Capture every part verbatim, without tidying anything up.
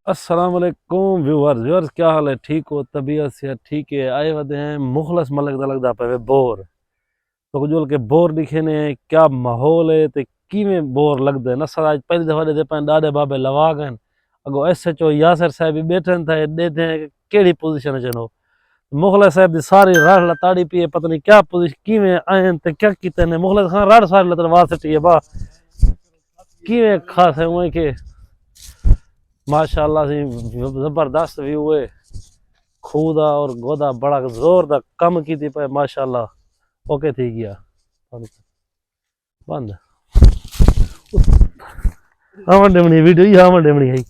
السلام علیکم ویورز۔ ویورز، کیا حال ہے؟ ٹھیک ہو؟ طبیعت صحت ٹھیک ہے؟ آئے ودے ہیں، مخلص ملک دا لڳدا پئے بور۔ تو جل کے بور ݙکھینے ہیں، کیا ماحول ہے تے کیویں بور لڳدا ہے۔ نسل اڄ پہلی دفعہ ݙیہدے پئے، ݙاݙے بابے لوا ڳئے۔ اڳوں ایس ایچ او یاسر صاحب وی ٻیٹھے تھے، ݙیہدے ہیں کہ کہڑی پوزیشن اچ ہن۔ مخلص صاحب دی ساری رڑ لتاڑی پئی ہے، پتہ نہیں کیا پوزیشن، کیویں آئے ہیں تے کیا کیتے نے۔ مخلص خان، رڑ ساری لتڑوا سٹی ہے با۔ کیویں کھاسے ہوئے کہ ماشاءاللہ سی، زبردست ویو ہے۔ کھوہ دا اور گودا بڑا زور دا کم کیتی پئے، ماشاءاللہ۔ اوکے تھی ڳیا۔ بند۔ آوݨ ݙیوݨی ویڈیو، یہ آوݨ ݙیوݨی ہے۔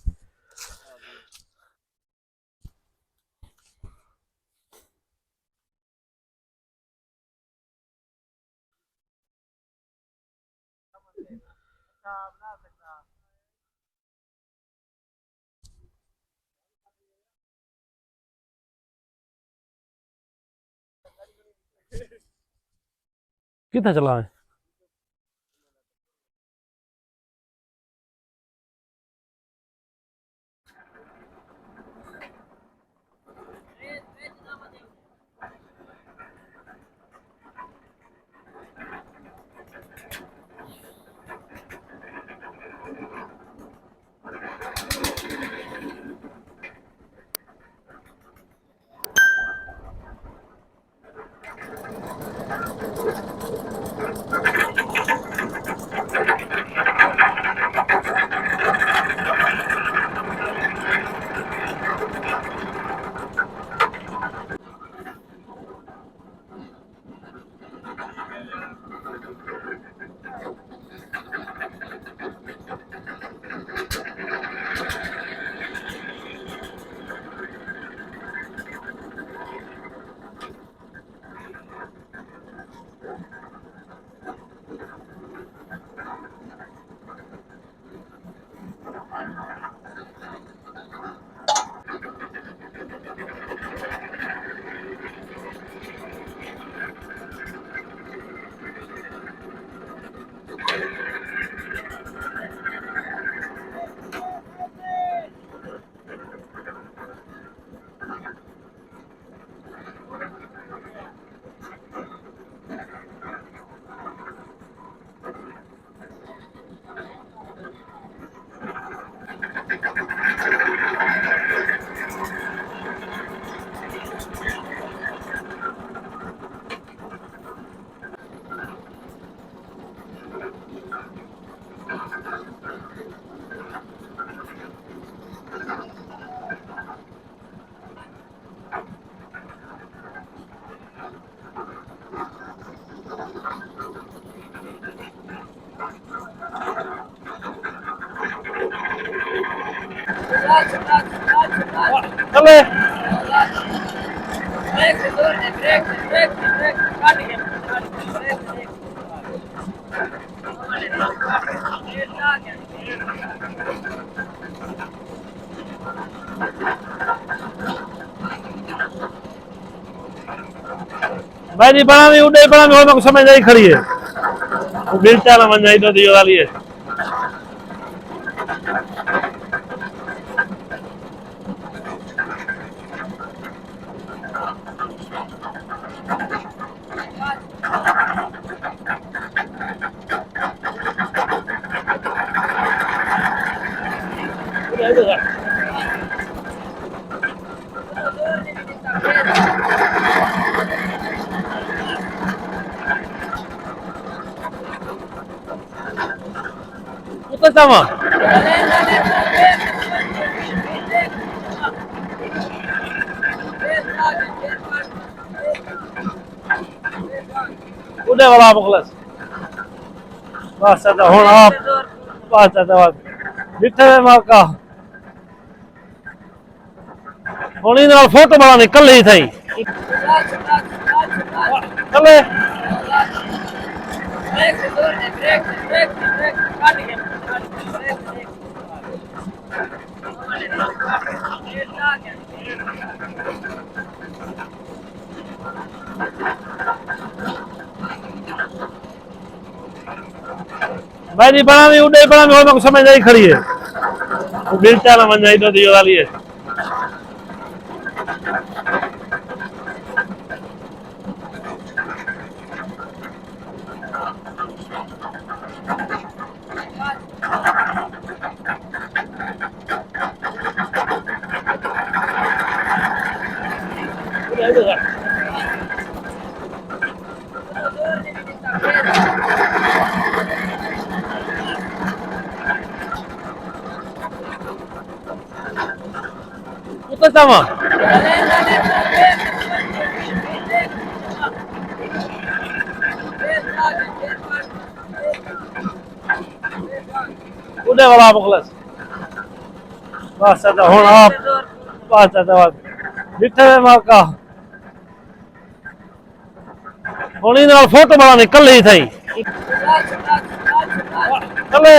کتھاں چلا ہے؟ بھائی جی، بڑا بھی اڈے، بڑا بھی ہوئے، میں کو سمجھ نہیں کھڑی ہے۔ وہ ملتا نہ بن جائے، ادھر دیو والی ہے۔ اتر چاواں۔ اڈے والا مخلص۔ بس ادا ہن آپ، بس ادا بس۔ ڈٹھے وے موقع۔ ہن انہاں نال فوٹو بناوݨی کلھے ہی تھئی۔ کلھے۔ بھائی جی، بڑا بھی اڈے، بڑا بھی ہوئے، میں کو سمجھ نہیں کھڑی ہے۔ ملتا نہ ونڄا، ایݙو تے یورالی ہے۔ کتے ساواں؟ اݙے والا مخلص۔ بس ادا ہݨ آپ، بس ادا بس۔ ݙٹھے وے موقع۔ ہݨ ایندے نال فوٹو بݨاوݨی کلھے ہی تھئی۔ کلھے۔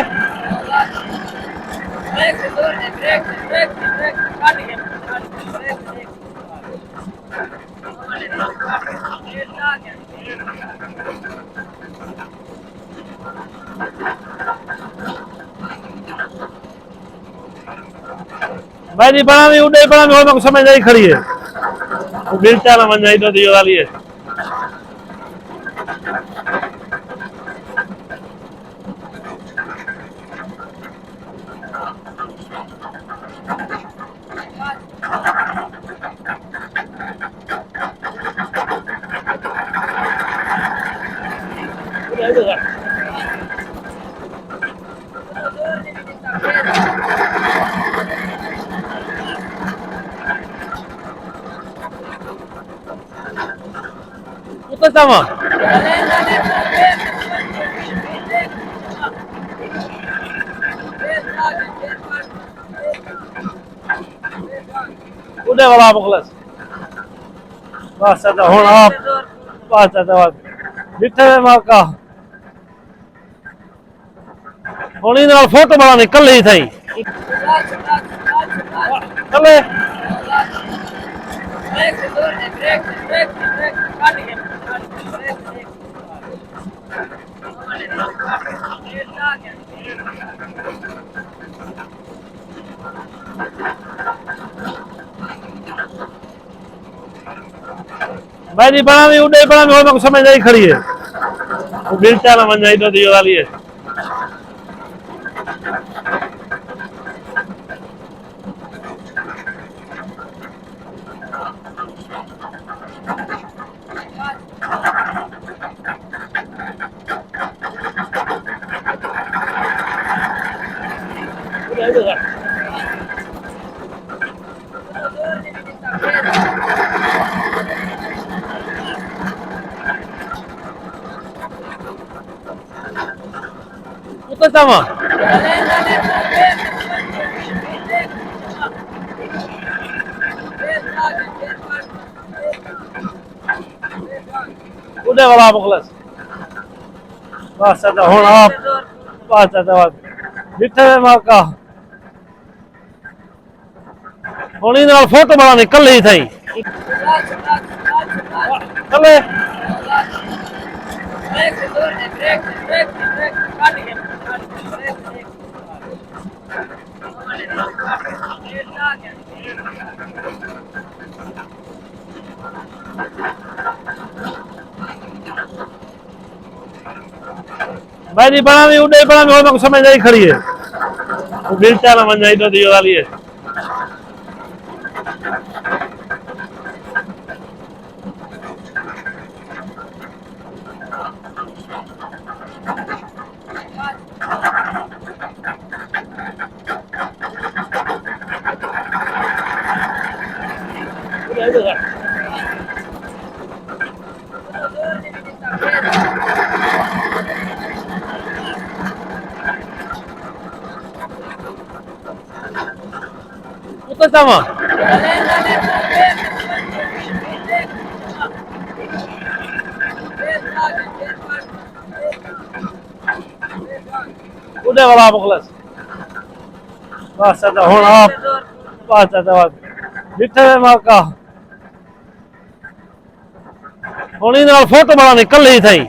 میں نہیں بݨاوی، اݙے بݨاوی، ہݨ میکوں سمجھ نہیں کھڑی ہے۔ ملتا نہ ونڄا، ایݙو تے یورالی ہے۔ کتے ساواں؟ اݙے والا مخلص۔ بس ادا ہݨ آپ، بس ادا بس۔ ݙٹھے وے موقع۔ ہݨ ایندے نال فوٹو بݨاوݨی کلھے ہی تھئی۔ کلھے۔ میں نہیں بݨاوی، اݙے بݨاوی، ہݨ میکوں سمجھ نہیں کھڑی ہے۔ ملتا نہ ونڄا، ایݙو تے یورالی ہے۔ کتے ساواں؟ اݙے والا مخلص۔ بس ادا ہݨ آپ، بس ادا بس۔ ݙٹھے وے موقع۔ ہݨ ایندے نال فوٹو بݨاوݨی کلھے ہی تھئی۔ کلھے۔ میں نہیں بݨاوی، اݙے بݨاوی، ہݨ میکوں سمجھ نہیں کھڑی ہے۔ ملتا نہ ونڄا، ایݙو تے یورالی ہے۔ کتے ساواں؟ اݙے والا مخلص۔ بس ادا ہݨ آپ، بس ادا بس۔ ݙٹھے وے موقع۔ ہݨ ایندے نال فوٹو بݨاوݨی کلھے ہی تھئی۔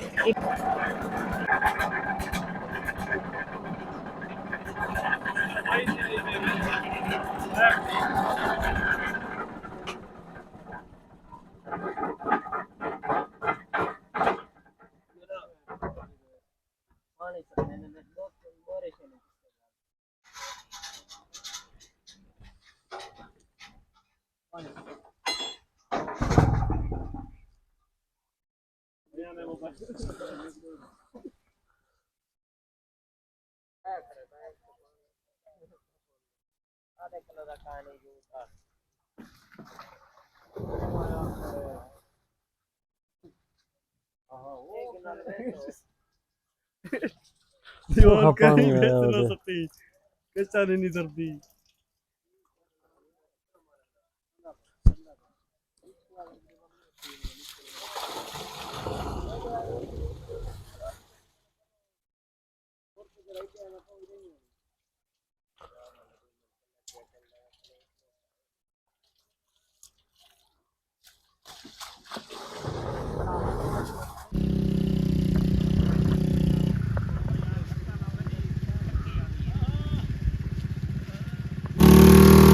پاݨی سٹݨے نے، میں ݙو تین مورے چھوڑے۔ دیوار کری ویسے نہ سپی، کچا نہیں نظر دی۔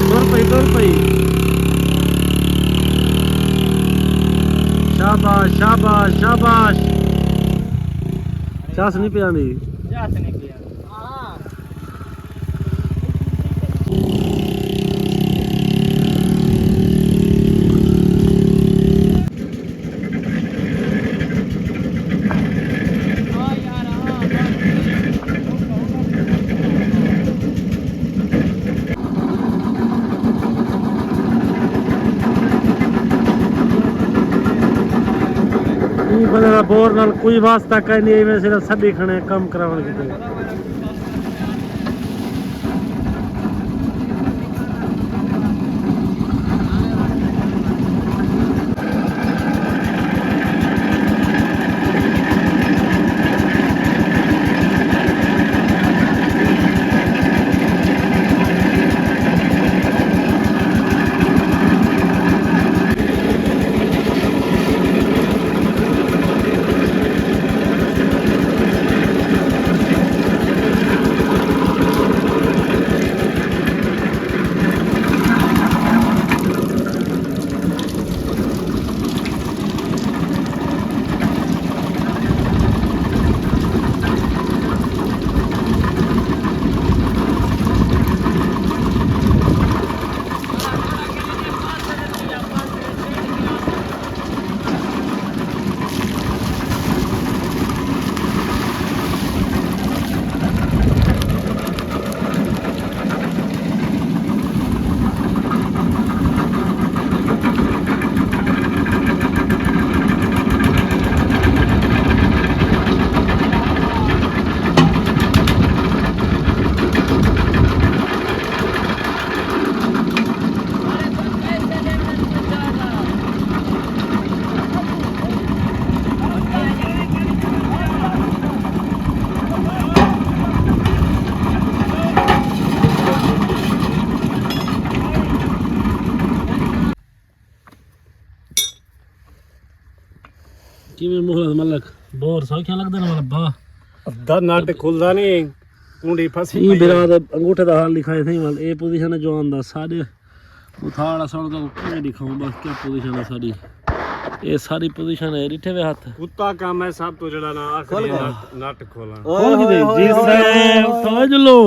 تر پئی، تر پئی۔ شاباش، شاباش، شاباش۔ چس نہیں پیا آندی۔ چس نہیں پیا۔ اوں بندے دا بور نال کوئی واسطہ کائنی، ایویں صرف سݙی کھڑے کم کراوݨ کیتے۔ کیویں مخلص ملک؟ بور سوکھیاں لڳدے نے مربا۔ دا نٹ کھلدا نہیں، کنڈی پھسی ایں پئی ہے۔ برا دے انگوٹھے دا حال لکھائے تھئی ول، اے پوزیشن ہے جوان دا، ساݙے اتھاڑ اساں تاں کیویں ݙکھاؤں بس کیا پوزیشن ہے ساݙی۔ اے ساری پوزیشن ہے، ݙٹھے وے ہتھ۔ کتا کم ہے سب تو جڑا نا آخری کھول نٹ، نٹ کھولݨ۔ اوئے کھول کے ہوئے دے، ہوئے جس ہوئے ہے ہوئے۔ اٹھو جلو۔